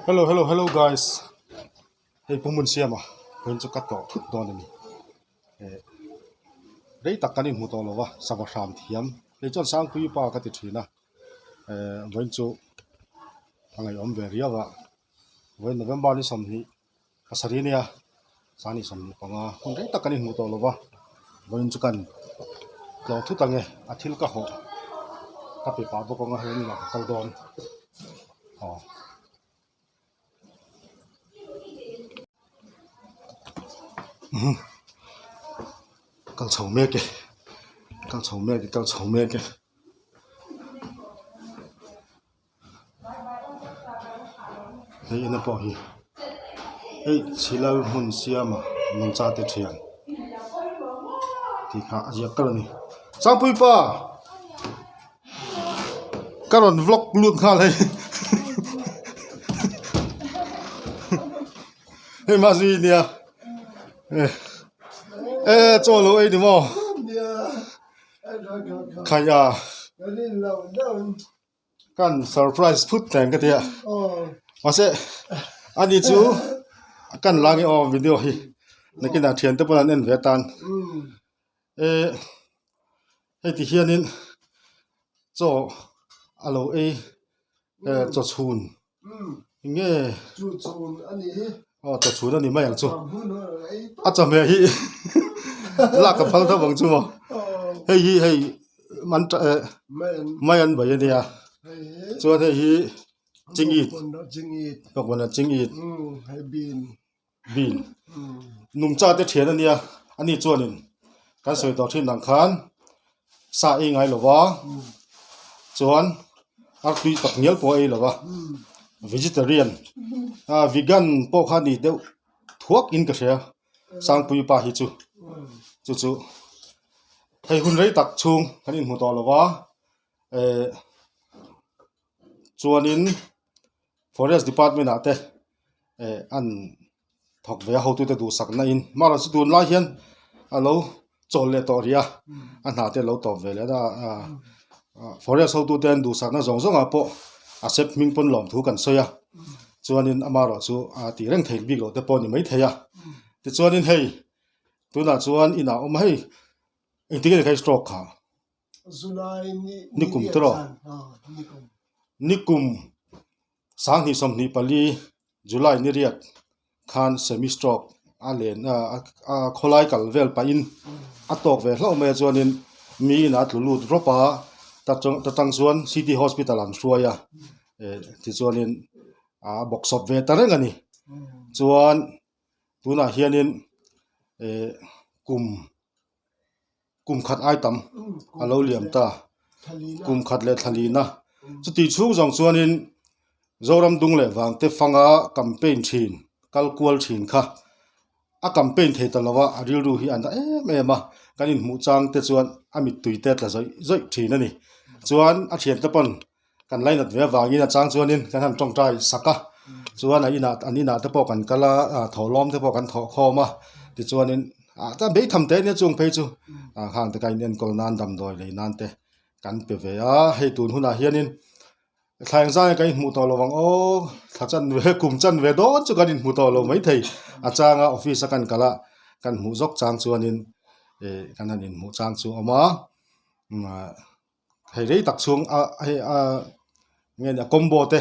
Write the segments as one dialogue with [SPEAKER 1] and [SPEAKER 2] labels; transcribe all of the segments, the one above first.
[SPEAKER 1] Hello hello hello guys hei pu hmun siama vawiin chu ka tlawh thut dawn a ni eh rei tak kan inhmu tawh lo va sava hram thiam kei chuan sangpui pa ka ti thin a eh vawiin chu a ngaihawm ve riau a vawiin November ni 20 pasarih nia sani 25 hun rei tak kan inhmu tawh lo va vawiin chu kan tlawh thut ang e a thil ka hawh ka pe pah bawk ang a hei an inah ka kal dawn aw. Kal chho mek e kal chho mek e kal chho mek e. Hei ena pawh hi hei chhilal hmun siama nungcha te thian tih kha a ziak kal a ni Sangpui pa ka rawn vlog lut nghal hei hei mah zui nia e chaw lo ei ni maw khaih a. Kan surprise phut teng ka tia mahse ani chu kan la nge aw video hi nakinah thiante pawh an en ve atan eh hei ti hianin chaw a lo ei eh chaw chhun enge aw chaw chhun a ni mai ang chu a chawhmeh hi lak a phal deuh ang chu maw hei hi hei man eh mai an bai a nia chuan hei hi chingit bawkbawn a chingit bean nungcha te thian a nia ani chuanin kan sawi tawh thin ang khan sa ei ngai lo va chuan artui tak ngial pawh a ei lo va vegetarian ah vegan pawh kha ni deuh thuak in ka hria sangpui pa hi chu chu chu hei hun rei tak chhung kan inhmu tawh lo va eh chuanin forest department ah te eh an thawk ve a hotute duhsak na in mahla chu tunlai hian a lo chawl leh tawh rih a a hna te a lo tawp ve leh a ah forest hotute an duhsak na zawng zawng ah pawh a sep hming pawn lawm thu kan sawi a chuanin amaherawh chu a tih reng theih bik loh te pawh a ni maithei a tichuanin hei tunah chuan inah a awm a hei engtin nge kha stroke kha. Nikum tawh nikum 2024 July ni riat khan semi stroke a len a a khawlai kal vel pahin a tawk ve hlauh mai a chuanin mi inah a tlu lut rawp a ta tang chuan city hospital an hruai a eh tichuanin a bawk sawp ve ta reng a ni chuan tunah hianin eh kum. Kum khat ai tam a lo liam ta, kum khat leh thla lina. Chuti chhung zawng chuanin Zoram dung leh vangte fanga campaign thin, kal kual thin kha a campaign thei ta lo a, a rilru hi a na em em a, kan inhmuh chang te chuan a mittui te a tla zawih zawih thin a ni. Chuan a thiante pawn kan lainat ve avangin a chang chuanin kan han tawngtai sak a chuan a inah an inah te pawh kan kal a ah thawhlawm te pawh kan thawh khawm a tichuanin ah chuan beitham te ania chung phei chu ah khang te kha in enkawl nan damdawi lei nan te kan pe ve a hei tun hunah hianin thla eng zai kan inhmuh tawh lo ang aw thla chan ve kum chan ve dawn chu kan inhmu tawh lo maithei a changa office a kan kal a kan hmuh zawk chang chuanin ih kan han inhmuh chang chu a awm a ah. Hei rei tak chhung a hei a nge ni a combo te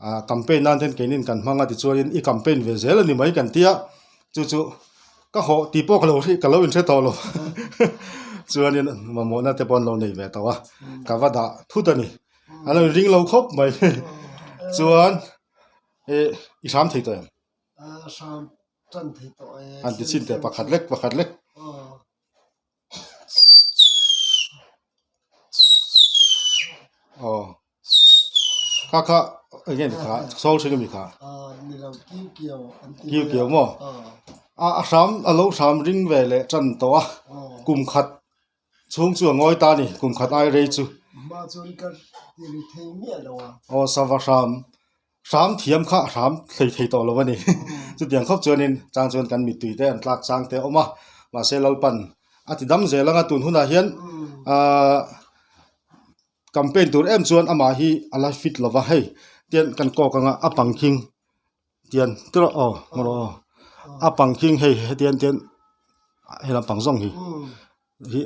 [SPEAKER 1] ah campaign nan ten keinin kan hmang a tichuanin i campaign ve zel a ni mai kan tia chu chu ka hawh tih pawh ka lo ka lo inhre tawh lo chuanin mamawhna te pawh an lo nei ve tawh a ka va dah thut a ni an lo inring lo khawp mai chuan eh i hram thei tawh em? An ti chin teh pakhat lek pakhat lek. Aw kha kha eng nge ni kha sawl hring ami kha kiu kiau maw a a hram a lo hram ring ve leh tan tawh a kum khat chhung chu a ngawi ta a ni kum khat ai rei chu aw sava hram Hram thiam kha hram hlei thei tawh lo a ni. Chutiang khawp chuanin chang chuan kan mittui te an tlak chang te a awm a, mahse Lalpan a ti dam zel anga tun hunah hian ahh campaign tur em chuan amah hi a la fit lo va hei tian kan kawk anga a pangkhing. Tian tiraw aw hmu rawh aw a pang khing hei hetiang tian he lampang zawng hi hi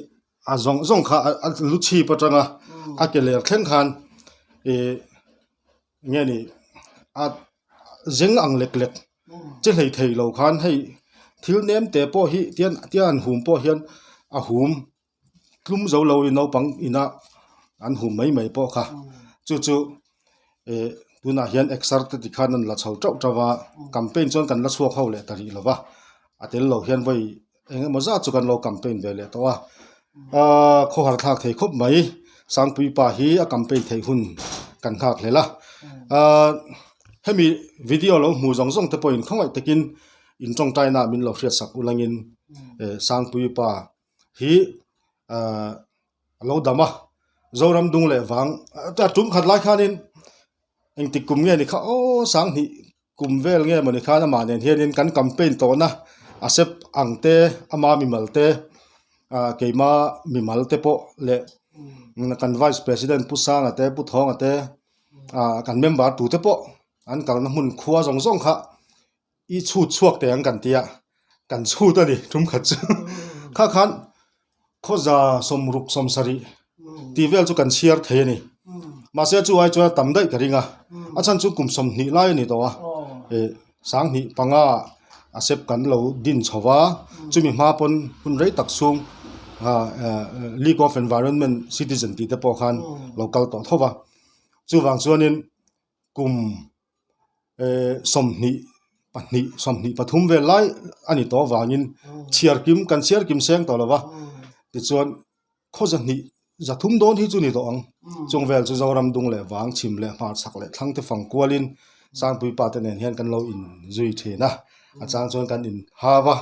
[SPEAKER 1] a zawng zawng kha a lu chhip atanga a ke ler thleng khan ih nge ni a zeng ang lek lek che hlei thei lo khan hei thil nem te pawh hi tian tian an hum pawh hian a hum tlum zo lo in naupang ina an hum mai mai pawh kha chu chu ih tunah hian exer te ti khan an la chho teuh teuh a campaign chuan kan la chhuak ho leh ta rih lo va a tel lo hian vawi eng emaw zat chu kan lo campaign ve leh tawh a ahh khawhar thlak thei khawp mai Sangpui pa hi a campaign theih hun kan nghak hlel a ahh hemi video lo hmu zawng zawng te pawhin khawngaih takin in tawngtai na min lo hriat sak ulangin eh Sangpui pa hi ahh a lo dam a Zoram dung leh vang a tum khat lai khanin engtik kum nge ni kha aw sanghnih kum vel nge mawni khan amah nen hianin kan campaign tawhna a sep ang te ama mimal te ah keima mimal te pawh leh kan vice president pu Sanga te pu Thawnga te ah kan member tute pawh an kalna hmun khua zawng zawng kha i chhut chhuak teh ang kan tia kan chhut a ni tum khat chu kha khan khawza sawmruk sawmsarih tih vel chu kan chhiar thei a ni mahse chu ai chuan a tam daih ka ring a a chhan chu kum sawmhnih lai a ni tawh a ih sanghnih panga a sep kan lo din chho va chumi hma pawn hun rei tak chhung ah league of environment citizen tih te pawh khan lo kal tawh tho va chuvang chuanin kum eh sawmhnih pahnih sawmhnih pathum vel lai a ni tawh avangin chhiar kim kan chhiar kim seng tawh lo va tichuan khaw zahnih zathum dawn hi chu ni tawh ang chung vel chu Zoram dung leh vang chhim leh hmar chhak leh thlang te fang kualin Sangpui pa te nen hian kan lo in zui thin a a chang chuan kan in hau a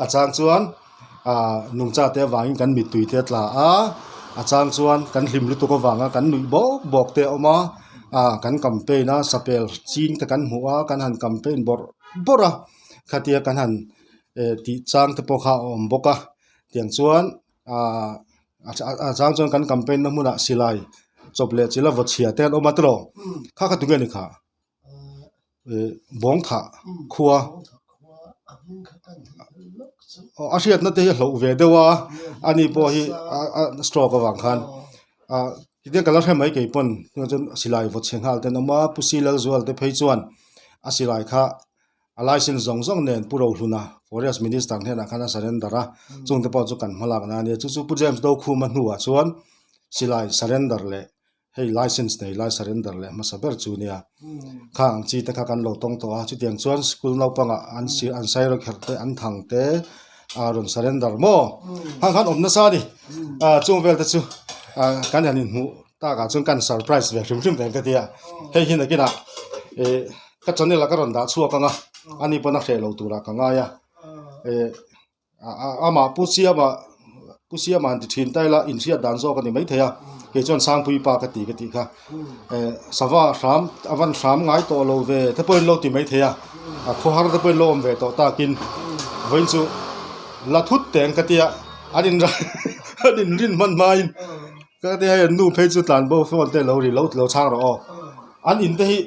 [SPEAKER 1] a chang chuan ah nungcha te avangin kan mittui te a tla a a chang chuan kan hlim lutuk avanga kan nuih bawk bawk te a awm a ah kan campaign a sapel ching te kan hmuh a kan han campaign bawrh bawrh a khatia kan han eh tih chang te pawh kha a awm bawk a tiang chuan ah a chang chuan kan campaign na hmunah silai chawp leh chilh a vaw chhia te an awm a tiraw kha kha tunge ni kha. Ih bawng thah khua aw a hriatna te hi a hloh ve deuh a ani pawh hi a stroke avang khan ah tihian ka la hre mai kei pawn tunah chuan silai vaw chhe nghal te an awm a pu Silalzuala te phei chuan a silai kha a license zawng zawng nen Pu Rohluna forest minister hnenah khan a surrender a chungte pawh chu kan hmalak na ania chu chu Pu James Dokhuma hnuah chuan silai surrender leh hei license nei lai surrender leh hmasa ber chu nia kha ang chi te kha kan lo tawng tawh a chutiang chuan school naupangah an si an sairo kherh te an thang te a rawn surrender maw hang khan awm nasa a ni ah chung vel te chu ah kan han inhmuh takah chuan kan surprise ve hrim hrim reng ka ti a hei hi nakinah ih ka channel ah ka rawn dah chhuak ang a ani pawn a hreh lo turah ka ngai a ih. Amah Pu Siama Pu Siama an ti thin ta ila inhriat dan zawk a ni maithei a kei chuan Sangpui pa ka ti ka tih kha eh sava hram a van hram ngai tawh lo ve te pawhin lo ti maithei a a khawhar te pawhin lo awm ve tawh takin vawiin chu la thut teng ka tia an in an inrin hman hmain ka tia hei an nu phei chu tlanbo phone te lo ri lo lo chhang rawh aw an in te hi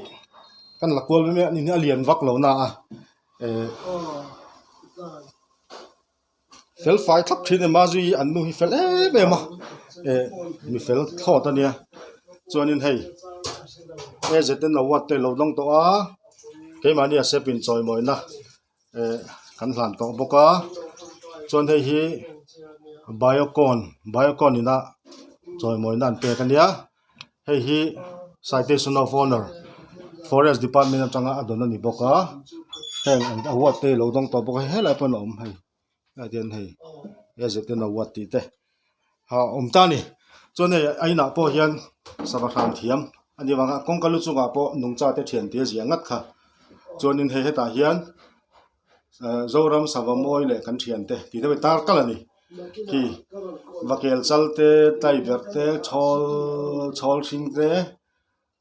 [SPEAKER 1] kan la kual mai mai a an in hi a lian vak lo na a. Eh fel fai thlap thin em a zui an nu hi fel em em a eh mi fel thlawt a nia chuanin hei AZN award te lo dawng tawh a keimahni a step in chawimawina eh kan hlan tawh bawk a chuan hei hi biocon biocon ina chawimawina an pek a nia. Hei hi citation of honour forest department atanga a dawn a ni bawk a heng an award te alo dawng tawh bawk a helai pawn a awm hei helai te hian hei AZN award tih te a awm ta a ni chuan hei a inah pawh hian sava hram thiam a ni vang a kawngka lu chungah pawh nungcha te thian te a ziah ngat kha chuanin hei hetah hian. Zoram sava mawi leh kan thiante tih deuh hi tar kalh a ni khi vakel chal te taiberh te chhawl chhawl hring te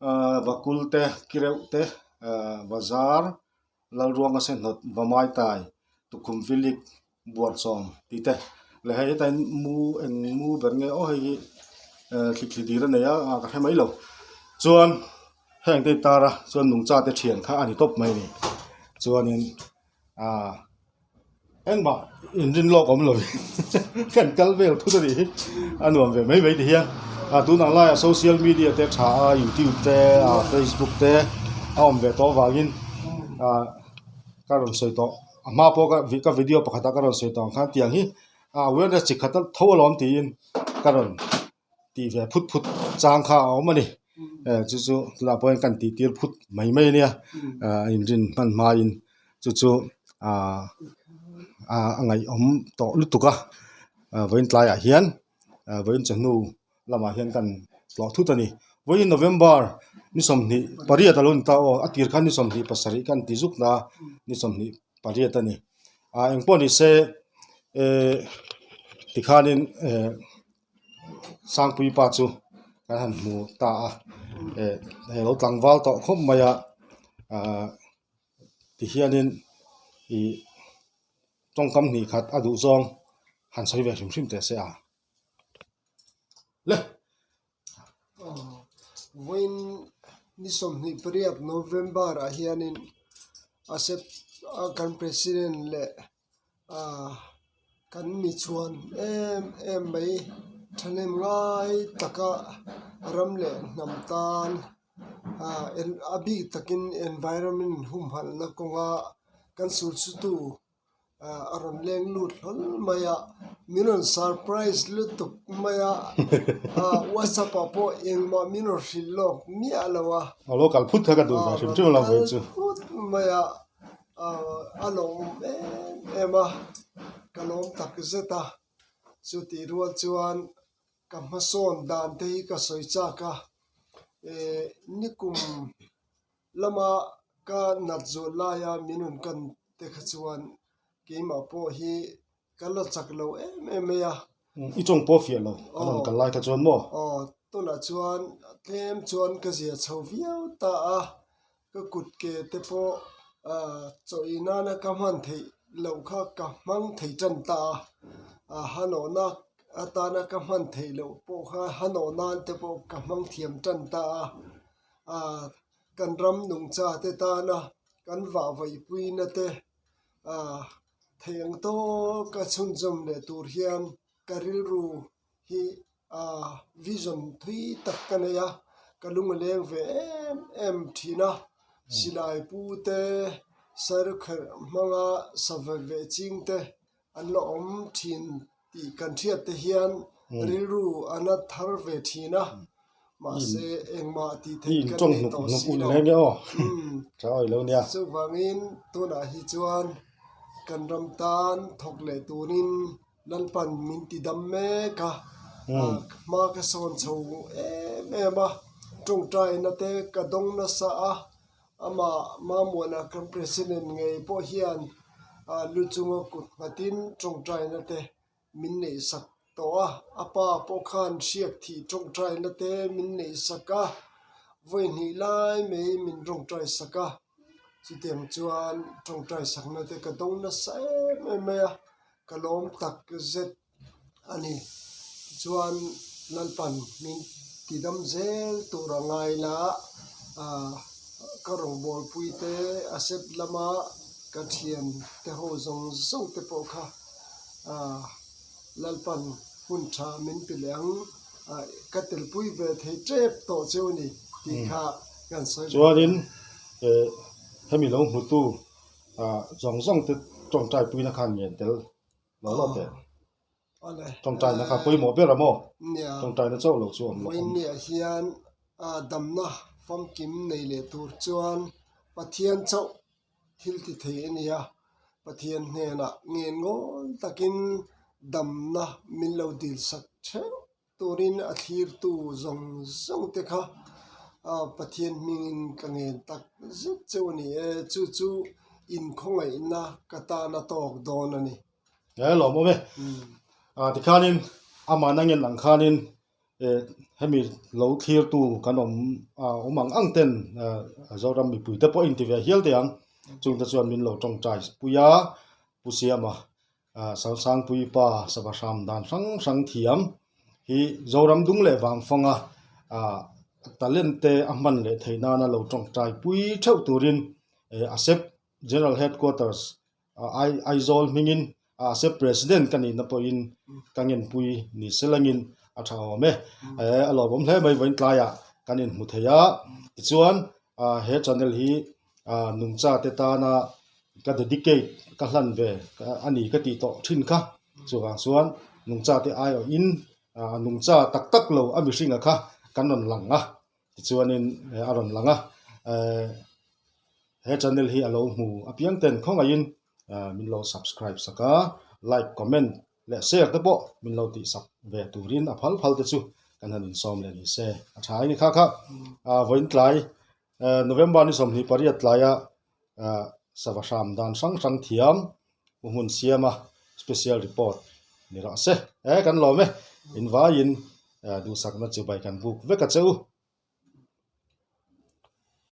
[SPEAKER 1] ahh vakul te kireuh te ahh bazar lalruanga se hnawt vamai tai tukhum vilik buarchawm tih te leh hei hetah hian mu eng mu ber nge aw hei hi eh thli dir a nei a ah ka hre mai lo chuan heng te hi tar a chuan nungcha te thian kha a ni tawp mai a ni. Chuanin ah engmah inrin lawk awm lovin kan kal vel thut a nih hi a nuam ve mai mai ti hian ah tunah laiah social media te tha a youtube te ah facebook te a awm ve tawh avangin ah ka rawn sawi tawh a hma pawh ka ka video pakhat ah ka rawn sawi tawh ang khan tiang hi ah awareness chi khat tho alawm tiin ka rawn tih ve phut phut chang kha a awm a ni eh chu chu tunah pawh hian kan tih tir phut mai mai a nia ah inrin hman hmain chu chu ah ah a ngaihawm tawh lutuk a ah vawiin tlaiah hian ah vawiin chawhnu lamah hian kan tlawh thut a ni vawiin November ni 28 a lo ni ta aw a tir khan ni 27 kan ti zuk na ni 28 a ni ah engpawh ni se eh tikhanin eh. Sangpui pa chu kan han hmu ta a eh hei lo tlangval tawh khawp mai a ahh tihianin ih tawngkam hnih khat a duh zawng han sawi ve hrim hrim teh se a le.
[SPEAKER 2] Vawiin ni 28 November ah hianin a sep a kan president leh Ahh kan mi chhuan em em mai thahnem ngai taka ram leh hnam tan ahh a bik takin environment humhalhna kawnga kan sulsutu ahh a rawn leng lut hlawl mai a min rawn surprise lutuk mai a ahh whatsapp ah pawh engmah min rawn hrilh lawk miah lo a.
[SPEAKER 1] A lo kal phut kha ka duh ve hrim hrim a lo vawi chu.
[SPEAKER 2] A rawn kal phut mai a. A lawm em em a, ka lawm tak zet a, chutih rual chuan ka hmasawn dan te hi ka sawi chak a, eh nikum lama ka nat zawh laia min rawn kan te kha chuan keimah pawh hi Ka la chak lo em em mai a.
[SPEAKER 1] I tawng pawh fiah lo kan rawn kal lai kha chuan maw?
[SPEAKER 2] Aw, tunah chuan tlem chuan ka zia chho viau ta a, ka kut ke te pawh chawih nana ka hman theih loh kha ka hmang thei tan ta a, hanawhna atana ka hman theih loh pawh kha hanawh nan te pawh ka hmang thiam tan ta a, kan ram nungcha te tana kan vahvaihpuina te Thei ang tawka chhunzawm leh tur hian ka rilru hi vision thui tak ka nei a, ka lung a leng ve em em thin a, silai pu te, sairukherh hmanga sava veh ching te an la awm thin tih kan hriat te hian rilru a na thar ve thin a, mahse engmah tih theih kan nei tawh si lo. Chuvangin tunah hi chuan kan ram tan thawk leh turin Lalpan min ti dam mek a, hma ka sawn chho em em a, tawngtaina te ka dawng nasa a, amah Mamuana kan President ngei pawh hian lu chunga kut nghatin tawngtaina te min neih sak tawh a, a pa pawh khan hriak thih tawngtaina te min neih sak a, vawi hnih lai mai min tawngtai sak a, chutiang chuan tawngtai sakna te ka dawng nasa em em mai a, ka lawm tak zet a ni. Tichuan Lalpan min tidam zel tur a ngai la, ah ka rawngbawlpui te a sep lama ka thian te ho zawng zawng te pawh kha Lalpan hun tha min pe leh ang, ka telpui ve thei tep tawh cheu a ni tih kha kan sawi ve.
[SPEAKER 1] Chuanin hemi lo hmutu zawng zawng te tawngtai puina khan ngen tel lo lo teh. Tawngtaina kha pawimawh ber a maw? Tawngtaina chauh lo chu awm lo.
[SPEAKER 2] Vawiinniah hian damna famkim nei leh tur chuan Pathian chauh Thil ti thei a nia, Pathian hnenah ngen ngawi takin damna min lo dil sak theuh turin a thlirtu zawng zawng te kha Pathian hmingin ka ngen tak zet cheu a ni e, chu chu inkhawngaihna ka tan a tawk dawn a ni.
[SPEAKER 1] He lawm awm e. Tikhanin amah na ngen ang khanin Hemi lo thlirtu kan awm awm ang ang ten Zoram mipui te pawh inti ve hial teh ang. Chungte chuan min lo tawngtai pui a, Pu Siama Sangpui pa sava hram dan hrang hrang thiam hi Zoram dung leh vang fanga talent te a hman leh theih nana lo tawngtai pui theuh turin a sep. General Headquarters Aizawl hmingin ASEP President ka nihna pawhin ka ngenpui ni selangin a tha awm e. A lawmawm hle mai vawiin tlaiah kan inhmu thei a. Tichuan he channel hi nungcha te tana ka dedicate ka hlan ve a ni ka tih tawh thin kha. Chuvang chuan nungcha te aiawhin nungcha tak tak lo a mihringa kha kan rawn lang a. Tichuanin a rawn lang a, he channel hi a lo hmu apiang ten khawngaihin min lo subscribe sak a, like, comment leh share te pawh min lo tih sak ve turin a phal phal te chu kan han insawm leh ni se. A tha a ni kha kha vawiin tlai November ni 28 tlaia sava hram dan hrang hrang thiam pu hmun siama special report ni rawh se. He kan lawm e, invaiin duhsakna chibai kan buk vek a che u.